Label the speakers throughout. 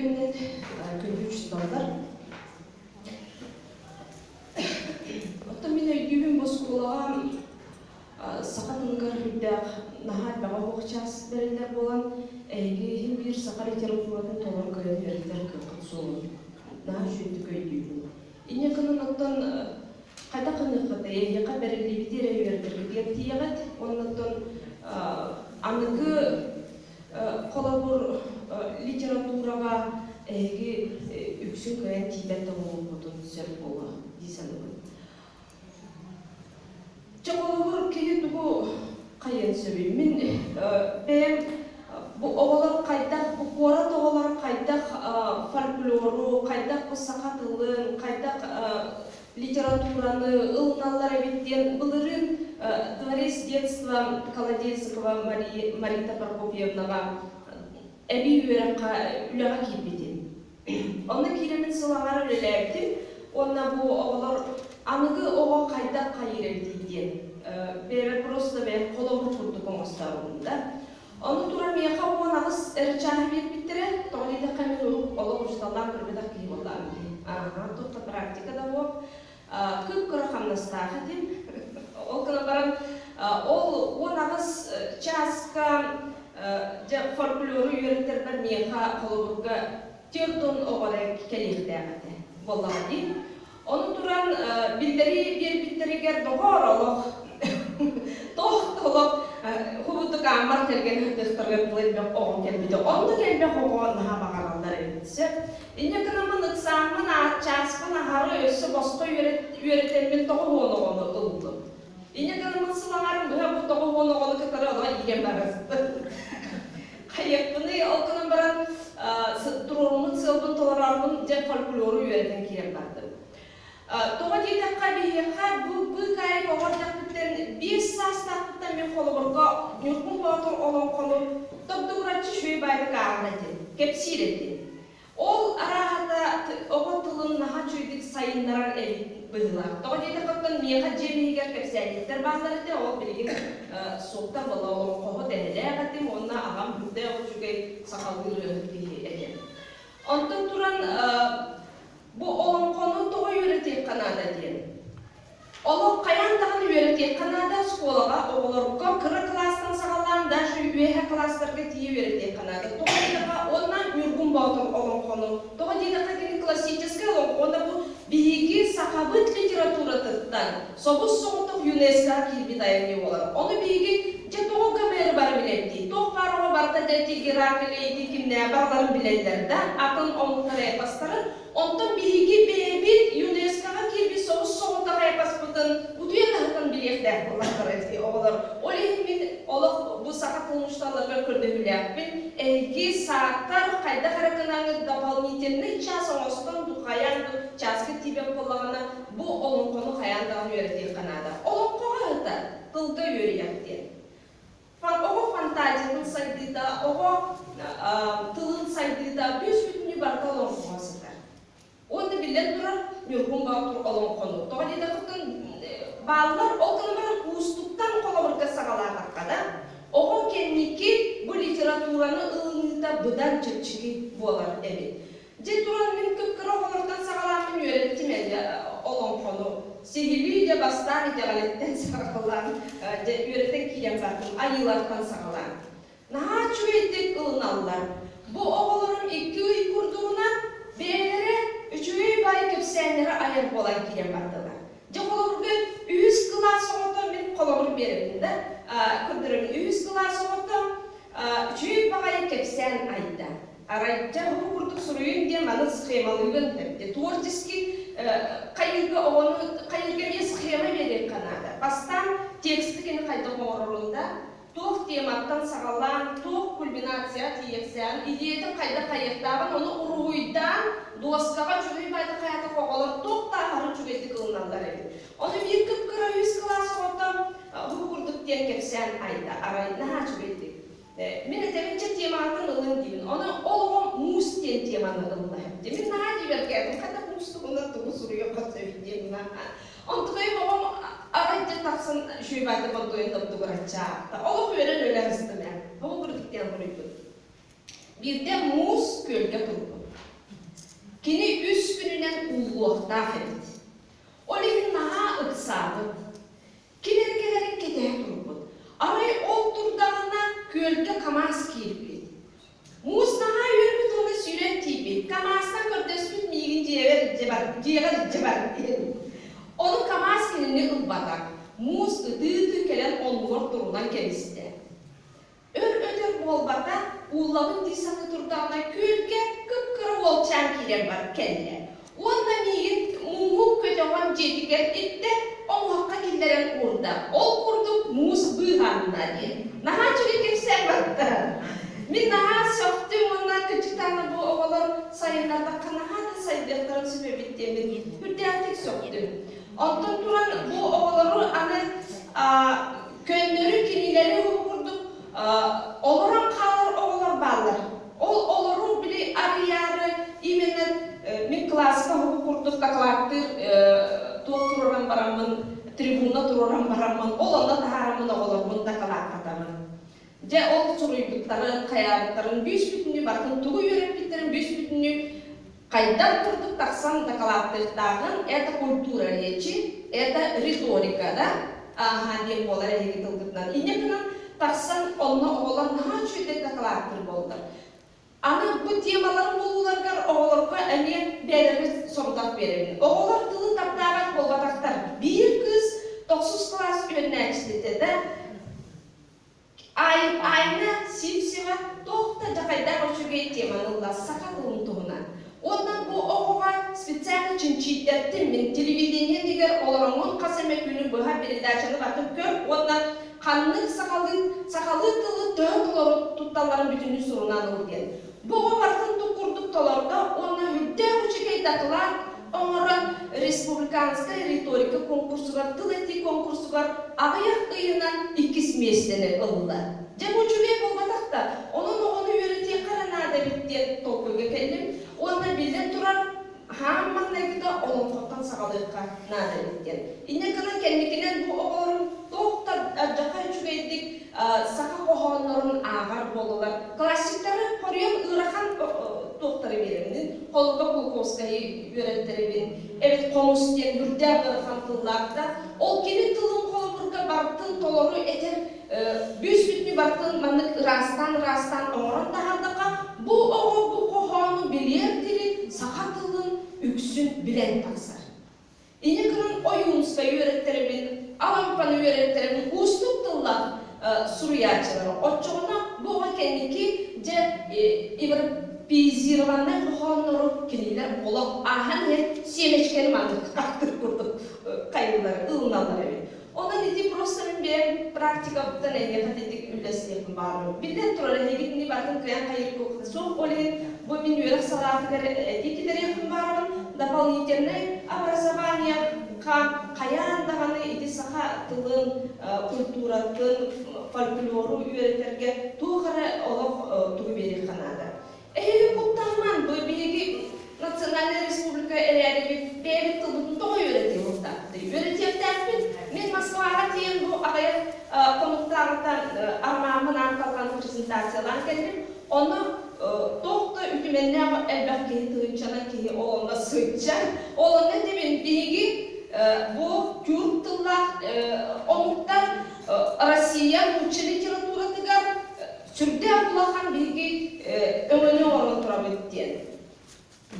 Speaker 1: күннэт, күндү учууталлар. Оттон мин өйдүүбүн бу оскуолаҕа саха тылыгар үрдээх наһаа элбэҕи оһох чаас бэриллэр буолан, эһиги иһин биир саха литературатын толору кыайан үөрэтэр кыаххыт суоҕун наһаа үчүгэйдик өйдүүбүн. Инньэ гынан оттон хайдах гыныаххытый, эһиэхэ бэриллибити эрэ үөрэтэргитигэр тиийэҕит уонна оттон аныгы холобур литератураҕа эһиги үксүн кыайан тиийбэт да буолуоххутун сөп буолуо дии саныыбын. Чэ, холобур, киһи тугу хайыан сөбүй? Мин бэйэм бу оҕолор хайдах, бу куорат оҕолоро хайдах фольклору, хайдах бу саха тылын, хайдах литератураны ылыналлар эбит диэн былырыын Дворец детства Колодезникова Марита Прокопьевнаҕа эбии үөрэххэ үлэҕэ киирбитим. Онно киирэммин сыл аҥара үлэлээбитим уонна бу оҕолор аныгы оҕо хайдах хайыыр эбитий диэн бэйэбэр просто бэйэм холобур курдук оҥостообутум да. Ону туран миэхэ 18 эрэ чааһы биэрбиттэрэ, тоҕо диэтэххэ мин урут олох учууталлаан көрбөтөх киһи буоллаҕым дии. Ааһа, туох да практика да суох. Кып-кыра хамнастаах этим. Ол гынан баран ол 18 чааска дьэ фольклору үөрэттэрбэр миэхэ холобурга 40 оҕо эрэ кэлиэхтээх этэ буоллаҕа дии. Ону туран биллэрии биэрбиттэригэр доҕоор олох туох да олох хубутук ааммар кэргэн ыһыктыахтарыгар тыл элбэх оҕо кэлбитэ. Оннук элбэх оҕо наһаа баҕараллар эбит сөп. Инньэ гынаммын ыксааммын чааспын аһары өссө босхо үөрэтэммин 90 оҕону ыллым. Инньэ гынаммын сыл аҥарын быһа бу 90 оҕону кытары олох иирэн барыстым. Хайыахпыный, ол гынан баран туруоруммут сыалбын толороорбун дьэ фольклору үөрэтэн киирэн бардым. Тоҕо диэтэххэ, биһиэхэ бу быыкаайык оҕо эрдэхпиттэн 5 саастаахпыттан мин холобурга Ньургун Боотур олоҥхону добдугураччы үчүгэй баайдык ааҕар этим, кэпсиир этим. Ол арааһата оҕо тылын наһаа үчүгэйдик сайыннарар эбит быһыылаах. Тоҕо диэтэххэ, оттон миэхэ дьиэм иһигэр кэпсээнньиттэр бааллар этэ, ол билигин суохтар буолла олоҥхоһут эһэлээх этим уонна аҕам үрдээх үчүгэй сахалыы ырыаһыт киһи этэ. Онтон туран бу олоҥхону тоҕо үөрэтиэххэ наада диэн. Олох хайаан даҕаны үөрэтиэххэ наада оскуолаҕа оҕолорго кыра кылаастан саҕалаан даже үөһэ кылаастарга тиийэ үөрэтиэххэ наада. Тоҕо диэтэххэ уонна Ньургун Боотур олоҥхону. Тоҕо диэтэххэ кини классическай олоҥхо уонна бу биһиги сахабыт литературатыттан собус-соҕотох ЮНЕСКО-ҕа киирбит айымньы буолар. Ону биһиги дьэ тоҕо ГМР бары билэбитий? Туох баар оҕо барыта дьэ ити Геракли, ити кимнээх барыларын билэллэр да, атын омуктар эпостарын Онтон биһиги бэйэбит ЮНЕСКО-ҕа киирбит собус-соҕотох эпоспытын утуйа таһытан билиэхтээх буоллахтара ити оҕолор. Ол иһин мин олох бу саха тылын учууталларыгар көрдөһүүлээхпин. Эһиги сааттар хайдах эрэ гынаҥыт дополнительный час оҥостон ду хайаан ду чааска тиийбэт буоллаҕына бу олоҥхону хайаан даҕаны үөрэтиэххэ наада. Олоҥхоҕо ыһыта тылга үөрүйэх диэн. Оҕо фантазиятын сайдыыта, оҕо тылын сайдыыта бүүс-бүтүннүү барыта олоҥхоҕо сытар. Уонна биллэн турар, Ньургун Боотур олоҥхону. Тоҕо диэтэххиттэн бааллар, ол гынан баран уустуктан холобурга саҕалаатахха да, оҕо кэнники бу литератураны ылыныыта быдан чэпчэки буолар эбит. Дьэ туран мин кып-кыра оҕолортон саҕалааммын үөрэттим ээ олоҥхону. Сиһилии дьэ бастаан итэҕэлиттэн саҕалаан дьэ үөрэтэн киирэн бардым айыылартан саҕалаан. Наһаа үчүгэйдик ылыналлар. Бу оҕолорум 2 ый курдугунан бэйэлэрэ үчүгэй баай кэпсээннэри айар буолан киирэн бардылар. Дьэ холобурга үһүс кылаас оҕото мин холобур биэрэбин да көрдөрөбүн үһүс кылаас оҕото үчүгэй баҕайы кэпсээн айда. Арай дьэ бу курдук суруйун диэн маны схемалыыбын эбит. Творческий хайыырга оҕону хайыырга эмиэ схема биэриэххэ наада. Бастаан тексты кини хайдах оҥорорун да, туох тематтан саҕалаан, туох кульминация тиийиэхсээн, идеятын хайдах хайыахтааҕын ону уруһуйдаан, дуоскаҕа үчүгэй баайдык хайатах оҕолор туох да аһары үчүгэйдик ылыналлар эбит. Ону биир кып-кыра үс кылаас оҕото бу курдук диэн кэпсээн айда. Арай наһаа үчүгэйдик. Мин этэбин чэ темаҕытын ылын диибин. Ону ол оҕом муус диэн теманы ылла. Мин наһаа дьиибэргээтим. Хайдах муус туһунан тугу суруйуохха сөбүй диэн наһаа. Онтукайым оҕом арай дьэ тахсан үчүгэй бонтуйан добдугураччаатта. Олох үөрэн өлө сыстым ээ. Ол курдук диэн суруйбут. Биирдэ муус күөлгэ турбут. ылыахтаах эбит. Ол иһин наһаа ыксаабыт. Ким эрэ кэлэрин кэтэһэ турбут. Арай ол турдаҕына күөлгэ КАМАЗ киирбит. Муус наһаа үөрбүт уонна сүүрэн тиийбит. КАМАЗтан көрдөспүт миигин дьиэбэр илдьэ бар, дьиэҕэр илдьэ бар диэн. Ону КАМАЗ кинини ылбата. Муус ытыы-ытыы кэлэн оннугар турунан кэбистэ. Өр-өтөр буолбата, ууллабын дии саныы турдаҕына күөлгэ кып-кыра уолчаан киирэн бар кэллэ. Уонна миигин мууһу көтөҕөн дьиэтигэр иттэ, оҥоһукка киллэрэн уурда. Ол курдук муус быыһанна диэн. Наһаа үчүгэй кэпсээн барда. Мин наһаа сөхтүм уонна кырдьыктаана бу оҕолор сайыннардахха наһаа да сайдыахтарын сөп эбит диэммин үрдээхтик сөхтүм. Онтон туран бу оҕолору аны көннөрү кинилэри курдук олорон хаалар оҕолор бааллар. Ол олору били арыйаары именно мин кылааска уһугу курдук докладтыыр туох туруоран бараммын, трибуна туруоран бараммын, ол онно таһаараммын оҕолорбун дакылааттатабын. Дьэ ол суруйбуттарын, хайаабыттарын бүүс-бүтүннүү барытын тугу үөрэппиттэрин бүүс-бүтүннүү хайдах курдук тахсан дакылааттыахтааҕын это культура речи, это риторика, да? Ааһа диэн буолар эһиги тылгытынан. Инньэ гынан тахсан онно оҕолор наһаа үчүгэйдик дакылааттыыр буоллар. Аны бу темаларын булууларыгар оҕолорго эмиэ бэйэлэригэр сорудах биэрэбин. Оҕолор тылы таптаабат буолбатахтар. Биир кыыс тохсус кылаас үөрэнээччитэ да Айна Сивцева туох да дьахайдаах үчүгэй теманы ылла саха тылын туһунан. Уонна бу оҕоҕо специально чинчийдэртим мин телевидение иннигэр олороҥҥун хас эмэ күнү быһа передачаны барытын көр уонна ханнык сахалыы сахалыы тылы төһө толору тутталларын бүтүннүү сурунан ыл диэн. Бу оҕо барытын тук курдук толордо уонна үрдээх үчүгэй дакылаат оҥорон республиканскай риторика конкурсугар тыл этии конкурсугар аҕыйах ыйынан иккис миэстэни ылла. Дьэ бу үчүгэй буолбатах да, онон оҕону үөрэтиэххэ эрэ наада эбит диэн толкуйга кэллим. Уонна биллэн турар, хаан маҥнайгыта олоҥхоттон саҕалыахха наада эбит диэн. Инньэ гынан кэнникинэн бу оҕолорум туох да алдьархай үчүгэйдик саха хоһооннорун ааҕар буоллулар. Классиктары хоруйан ыарахан туохтары биэрэбин. Холобура Кулаковскайы үөрэттэрэбин. Эбит хомус диэн үрдээх ыарахан тыллаах да, ол кини тылын холобурга барытын толору этэр бүүс-бүтүннүү барытын маннык ыраастаан-ыраастаан оҥорон таһаардахха, бу оҕо бу хоһоону билиэр диэри саха тылын үксүн билэн тахсар. Инньэ гынан Ойуунускай үөрэттэрэбин, Алампаны үөрэттэрэбин уустук тыллаах суруйааччылары. Оччоҕуна бу оҕо кэнники дьэ европеизированнай хоһооннору кинилэр олох ааһан иһэр сиэмэчкэни маннык хахтыр курдук хайыыллар, ылыналлар эбит. Онон ити просто мин бэйэм практикабыттан эйиэхэ итинник үллэстиэхпин баҕарабын. Биллэн турар, эһиги итини барытын кыайан хайыыр суох, ол иһин бу мин үөрэх салаатыгар этии киллэриэхпин баҕарабын. Дополнительнай образование хайаан даҕаны ити саха тылын, культуратын, фольклору үөрэтэргэ туох эрэ олох тугу биэриэххэ наада. Эһиги куттанымаҥ, бу биһиги национальнай республика эрээрибит, бэйэбит тылбытын тоҕо үөрэтиэхтээхпитий? Үөрэтиэхтээхпит. Мин Москваҕа тиийэн бу аҕыйах хонуктааҕыта Армааммын аан талҕан презентациялаан кэллим. Онно туох да үтүмэннээх элбэх киһи, тыһыынчанан киһи ол онно сылдьар. Ол онно этэбин, биһиги бу тюрк тыллаах омуктар Россия нуучча литературатыгар сүрдээх улахан биһиги өҥөнү оҥорон турабыт диэн.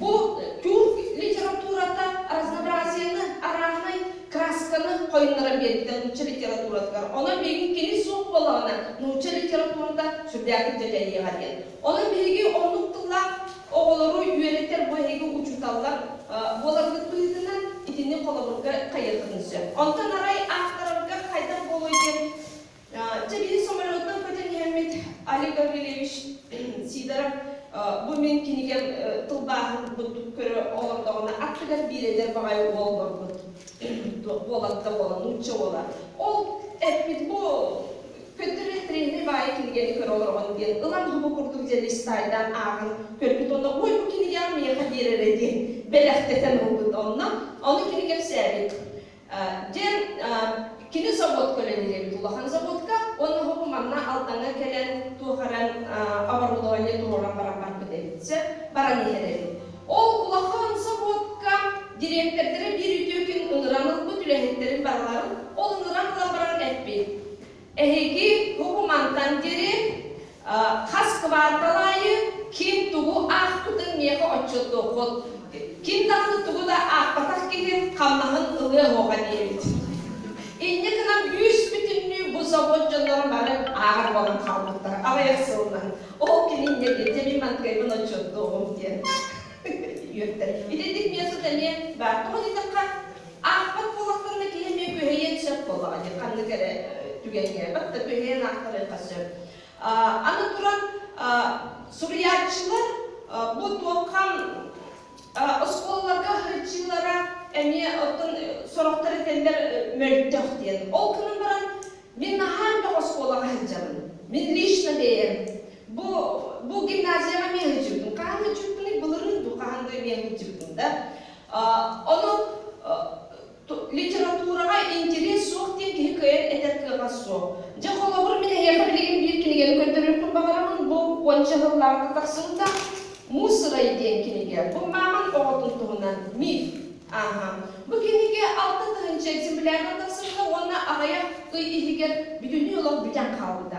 Speaker 1: Бу тюрк литературата разнообразиены, арааһынай красканы хойуннаран биэрбитэ нуучча литературатыгар. Онон билигин кини суох буоллаҕына, нуучча литературата сүрдээхтик дьэдьэйиэҕэ диэн. Онон биһиги оннук тыллаах оҕолору үөрэтэр бу эһиги учууталлар буоларгыт быһыытынан итини холобурга хайыаххытын сөп. Онтон арай аахтарарга хайдах буолуой диэн Чэ, биһи самолеттан көтөн иһэммит Олег Гаврильевич Сидоров бу мин кинигэм тылбааһын курдук көрө олордоҕуна аттыгар биир эдэр баҕайы уол олорбут буолан да уола нуучча уола ол эппит бу көтөр тренер баайы кинигэни көрө олороҕун диэн ылан бу курдук дьэ листайдаан ааҕан көрбүт уонна ой бу кинигэҕэ миэхэ биэрэрэ диэн бэлэхтэтэн ылбыт онно ону кини кэпсээбит Диэн кини заводка үлэлиир эбит улахан заводка уонна хоһу манна Алдаҥҥа кэлэн туох эрэ оборудование туруоран баран барбыт эбит баран иһэр эбит. Ол улахан заводка директор кыбаартал аайы ким тугу аахпытын миэхэ отчуоттуоххут. Ким даҕаны тугу да аахпатах киһи хамнаһын ылыа суоҕа диэбит. Инньэ гынан бүүс-бүтүннүү бу завод дьонноро бары ааҕар буолан хаалбыттар аҕыйах сылынан. Ол кини инньэ диэн, дьэ мин мантыкайбын отчуоттуоҕум диэн үөрдэр. Итинник метод эмиэ баар. Тоҕо диэтэххэ, аахпат буоллахтарына киһи эмиэ күһэйиэн сөп буоллаҕа дии, ханнык эрэ түгэҥҥэ. Батта күһэйэн аахтарыахха сөп. Аны туран, суруйааччылар бу туохха оскуолаларга сылдьыылара эмиэ оттон сорохтор этэллэр мөлтөх диэн. Ол гынан баран мин наһаа элбэх оскуолаҕа сылдьабын. Мин лично бэйэм бу бу гимназияҕа эмиэ сылдьыбытым. Хаһан сылдьыбыппыный? Былырыын дуу, хаһан да эмиэ сылдьыбытым да. Онон литератураҕа интэриэс суох диэн киһи кыайан этэр кыаҕа суох. Дьэ, холобур, мин эһиэхэ билигин биир кинигэни көрдөрүөхпүн баҕарабын. Бу уонча сыллааҕыта тахсыбыта «Муус ырай» диэн кинигэ. Бу мааман оҕотун туһунан миф. Ааһа. Бу кинигэ 6000 экземплярынан тахсыбыта уонна аҕыйах ый иһигэр бүтүннүү олох бүтэн хаалбыта.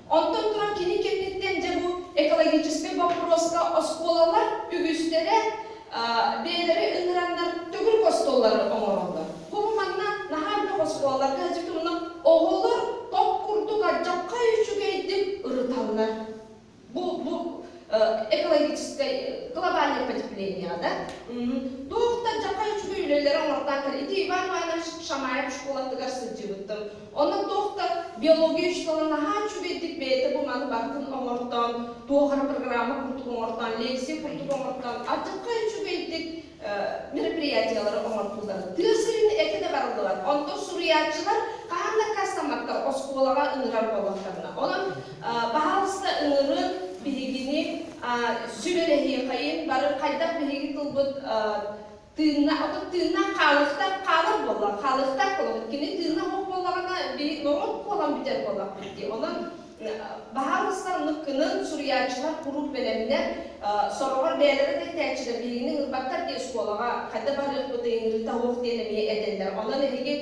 Speaker 1: Онтон туран кини кэнниттэн дьэ бу экологическай боппуруоска оскуолалар үгүстэрэ бэйэлэри ыҥыраннар төгүрүк остуоллары оҥороллор. Бу манна наһаа элбэх оскуолаларга сылдьыбытым оҕолор топ курдук алдьархай үчүгэйдик ырыталлар. Бу бу экологическай глобальное потепление да туох да дьахай үчүгэй үлэлэри оҥортоон кэлэр. Ити Иван Иванович Шамаев школатыгар сылдьыбыттым. Онно туох да биология учуутала наһаа үчүгэйдик бэйэтэ бу маны барытын оҥортоон, туох эрэ программа курдук оҥортоон, лекция курдук оҥортоон, адьырҕа үчүгэйдик мероприятиялары оҥортууллар. Тыа сирин этэ да барыллыбат. Онтон суруйааччылар хаһан да аккаастамматтар оскуолаҕа ыҥырар буоллахтарына. Онон баһаалыста ыҥырын биһигини сүбэлэһиэхэйин, бары хайдах биһиги тылбыт тыынна ото тыыннаах хаалыахтаах хаалар буолла хаалыахтаах буолабыт кини тыынна суох буоллаҕына биһи норуот буолан бүтэр буоллахпыт дии онон баһаалыста оннук кынын суруйааччылар куруук бэлэмнэр сороҕор бэйэлэрэ да этээччилэр биһигини ыҥырбаттар дии оскуолаҕа хайда барыахпытый ыҥырыыта суох диэн эмиэ этэллэр онон эһиги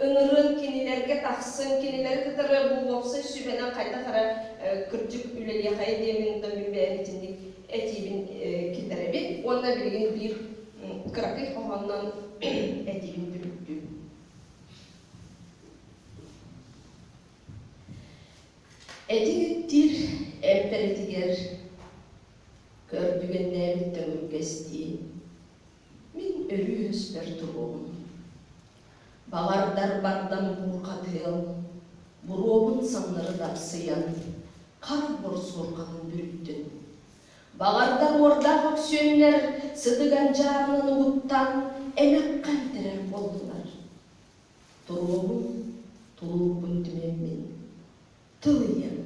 Speaker 1: ыҥырын кинилэргэ тахсын кинилэри кытары бу уопсай сүбэнэн хайдах эрэ кырдьык үлэлиэхэйин диэмин да мин бэйэм итинник этиибин киллэрэбин уонна билигин биир кыракый хоһоонунан этиибин түмүктүүм. Этиҥ иттиир эмпэрэтигэр көрдүгэннээбит төҥүргэстии мин өрүү өспөр туруоҕум. Баҕардар бардам буурҕатыам, буруобун самнары дапсыйан, хар бор суорҕанын бүрүттүн. Баҕардар уордаах өксүөннэр сытыган дьаарынан угуттан эмэххэ эмтэрэр буоллулар. Туруобун, тулуурбун түмэммин, тыл ийэм.